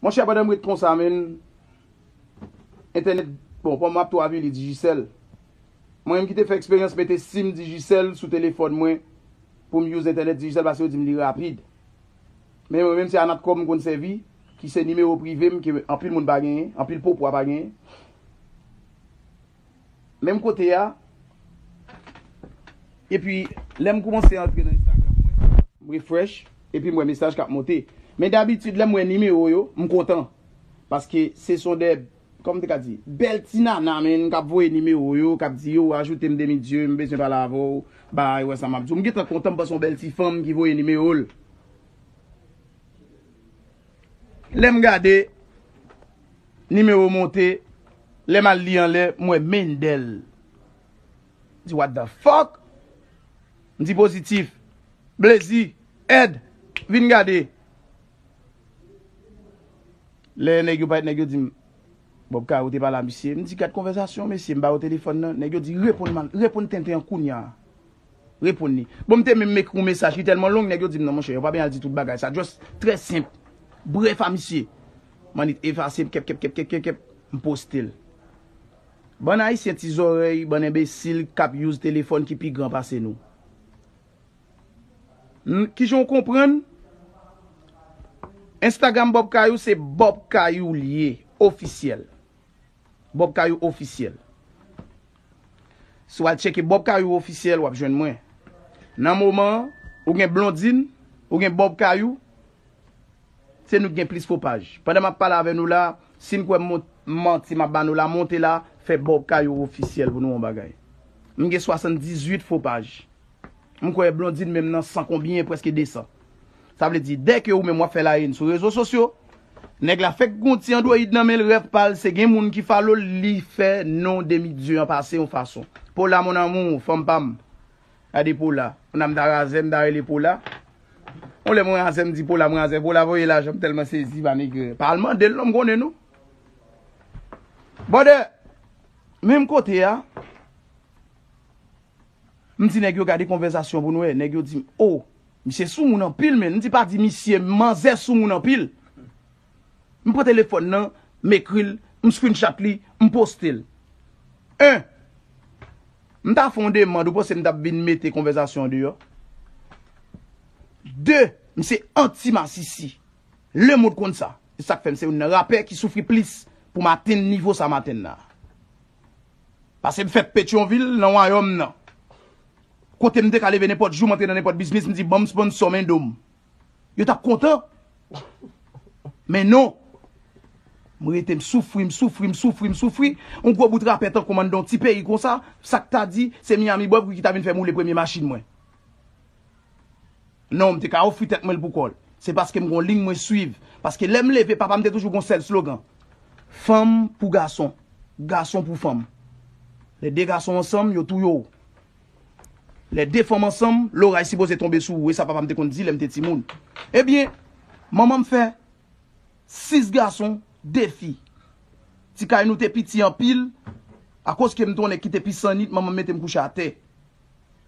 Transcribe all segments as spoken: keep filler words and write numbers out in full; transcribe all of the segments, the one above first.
Monchè, pandan m ret konsa, menn, entènèt, bon, pou m ap tou avili Digicel. Mwen menm ki te fè eksperyans mete sim Digicel sou telefòn mwen pou m use entènèt Digicel paske yo di m li rapid. Men mwen menm se Anatcom m konn sèvi, ki se nimewo prive m ke anpil moun pa genyen, anpil popwa pa genyen. Menm kote a. Epi, lè m kòmanse antre nan Instagram mwen, m refresh, epi m wè mesaj k ap monte. Men dabitid, lè m wè nimewo yo, m kontan. Paske se son de, kòman m te ka di, bèl ti nana, menn, k ap voye nimewo yo, k ap di, yo, ajoute m Demi Dye, m bezwen pale avè w, bay, wè sa m ap di w. M gentan kontan, m panse yon bèl ti fanm ki voye nimewo l. Lè m gade, nimewo monte, lè m al li anlè, m wè Mendel. M di, what the fuck? M di pozitif. Blazy, Ed, vin gade. Lè nèg yo parèt, nèg yo di m, Bob Kayou te pale a misye. M di, gad konvèsasyon, mesye, m ba yo telefòn nan. Nèg yo di, reponn man, reponn tenten an kounya. Reponn li. Bon, m te menm ekri yon mesaj, li tèlman long, nèg yo di m, non, monchè, yo pa byen al di tout bagay sa. Just trè senp. Brèf a misye. M annik efase, kèp, kèp, kèp, kèp, kèp, kèp, m poste l. Bann Ayisyen ti zòrèy, bann enbesil k ap use telefòn ki pi gran pase nou. N-, kijan w konprann? Instagram Bob Kayou se Bob Kayou l ye, ofisyèl. Bob Kayou ofisyèl. Si w al tcheke Bob Kayou ofisyèl, w ap jwenn mwen. Nan moman an, ou gen Blondine, ou gen Bob Kayou, se nou ki gen plis fo paj. Pandan m ap pale avè nou la, si n kwè m mont-, manti m ap ba nou la, monte la, fè Bob Kayou ofisyèl pou nou yon bagay. M gen swasanndizuit fo paj. M kwè Blondine menm nan san konbyen, prèske de san. Sa vle di, dèke ou menm w ap fè layen sou rezo sosyo, nèg la fèk gon ti android nan men l, rèv pa l, se gen moun ki follow l, li fè non Demi Dye an pase yon fason. Paula, mon amour, fanm pa m. Gade Paula. Moun nan m ta razè, m ta rele Paula. On lè mwen razè, m di Paula, mwen razè. Paula voye lajan, m tèlman sezi, pa nèg. Pa al mande l non, m konnen nou. Brother, menm kote a, m di nèg yo gade konvèsasyon pou nou wè. Nèg yo di m, oh, misye soumoun anpil, men. M di pa di misye, manzè soumoun anpil. M pran telefòn nan, m ekri l, m screenshot li, m poste l. En, m ta fè yon demann, ou panse m t ap vin mete konvèsasyon an deyò? De, m se anti masisi. Lemonn konn sa. Se sa k fè m se youn nan rapè ki soufri plis pou m atenn nivo sa m atenn la. Pase m fèt Petyonvil, nan wayòm nan. Kote m te ka leve nenpòt jou, m antre nan nenpòt biznis, m di, "Ban m sponsò men do m." Yo t ap kontan. Men non. M rete, m soufri, m soufri, m soufri, m soufri. Yon gwo bout rapè tankou m anndan yon ti peyi konsa, sa k ta di, se Miami Bob ki ta vin fè m woule premye machin mwen. Non, m te ka ofri tèt mwen l pou kò l. Se paske m gon liy mwen swiv. Paske lè m leve, papa m te toujou gon sèl slogan. Fanm pou gason, gason pou fanm. Lè de gason ansanm, yo touye w. Lè de fanm ansanm, loray sipoze tonbe sou ou. E sa papa m te konn di lè m te timoun. Ebyen, manman m fè sis gason, de fi. Ti kay nou te piti anpil. Akoz ke m te yon nèg ki te pi sannit, manman m mete m kouche atè.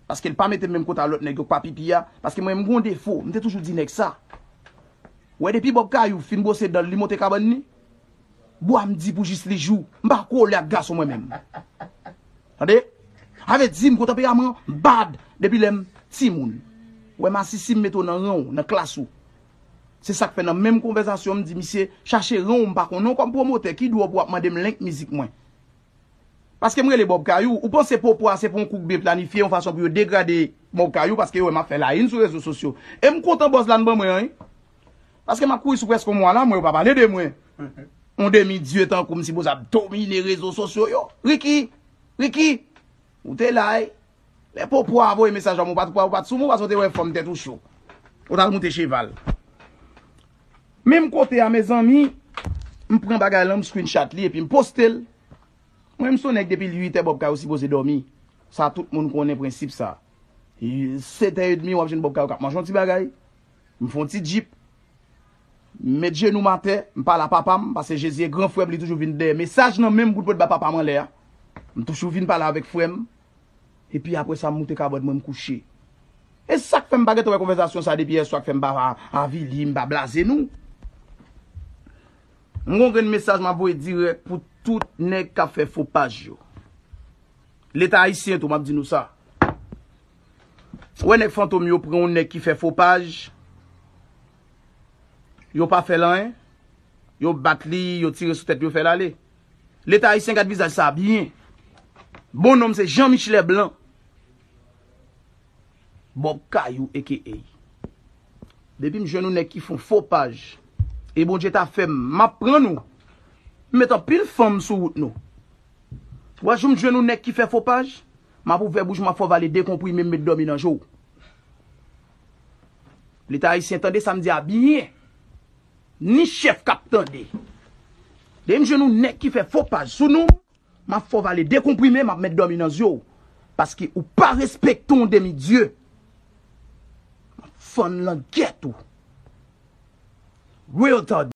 Paske l pa mete m menm kote a lòt nèg yo k pa pipi a. Paske mwen, m gon defo. M te toujou di nèg sa. Wè, depi Bob Kayou fin bwose dan l, li monte kabann li. Bwa m di pou jis li jou. M pa kole ak gason mwen menm. Tande? Avè di m gon tanperaman bad depi lè m timoun. Wè masisi m mete w nan ran w, nan klas ou. Se sa k fè nan menm konvèsasyon m di misye, chache ran w, m pa konnen w kòm pwomotè, ki dwòl pou w ap mande m link mizik mwen. Paske m rele Bob Kayou, ou panse popo a se pou yon kouk byen planifye yon fason pou yo degrade Bob Kayou paske yo wè m ap fè layen sou rezo sosyo. E m kontan bòz la n ban mwen an, wi. Paske m ap kouri sou prèske yon mwa la, mwen yo pa pale de mwen. Yon demi dye tankou m sipoze ap domine rezo sosyo yo. Ricky, Ricky, ou te la, wi. Lè popo a voye mesaj an, ou pa t, ou pa t sou mwen, paske w te wè fanm tèt ou cho. Ou t al moute cheval. Menm kote a, mezanmi, m pran bagay lan, m screenshot li epi m poste l. Mwen, m se yon nèg depi uitè Bob Kayou sipoze dòmi. Sa tout moun konnen prensip sa. Setè edmi, w ap jwenn Bob Kayou k ap manje yon ti bagay. M fè yon ti djip. M met jenou m atè, m pale a papa m, paske Jezi e gran frè m, li toujou vin dèyè mesaj nan men m pou l pot ba papa m anlè a. M toujou vin pale avèk frè m. Epi apre sa, m moute kabòd mwen, m kouche. E sa k fè m pa gentan wè konvèsasyon sa depi yèswa k fè m pa avili, m pa blaze nou. M gon grenn mesaj m ap voye dirèk pou tout nèg k ap fè fo paj yo. Leta ayisyen tou, m ap di nou sa. Ou wè nèg fantom yo pran yon nèg ki fè fo paj, yo pa fè l anyen, yo bat li, yo tire sou tèt, yo fè l ale. Leta ayisyen gad vizaj sa byen. Bon non m se Jean Michelet Blanc. Bob Kayou aka. Depi m jwenn yon nèg ki fè yon fo paj, e Bondye ta fè m, m ap pran nou. M met anpil fanm sou wout nou. Wè jou m jwenn yon nèg ki fè fo paj, m ap ouvè bouch m ap fè w vale de konprime m met dòmi nan je w. Leta ayisyen tande sa m di a byen. Ni chèf k ap tande. Depi m jwenn yon nèg ki fè fo paj sou nou, m ap fè w vale de konprime, m ap met dòmi nan zye w. Paske ou pa respekte yon demi dye. M ap fann langèt ou. Real talk.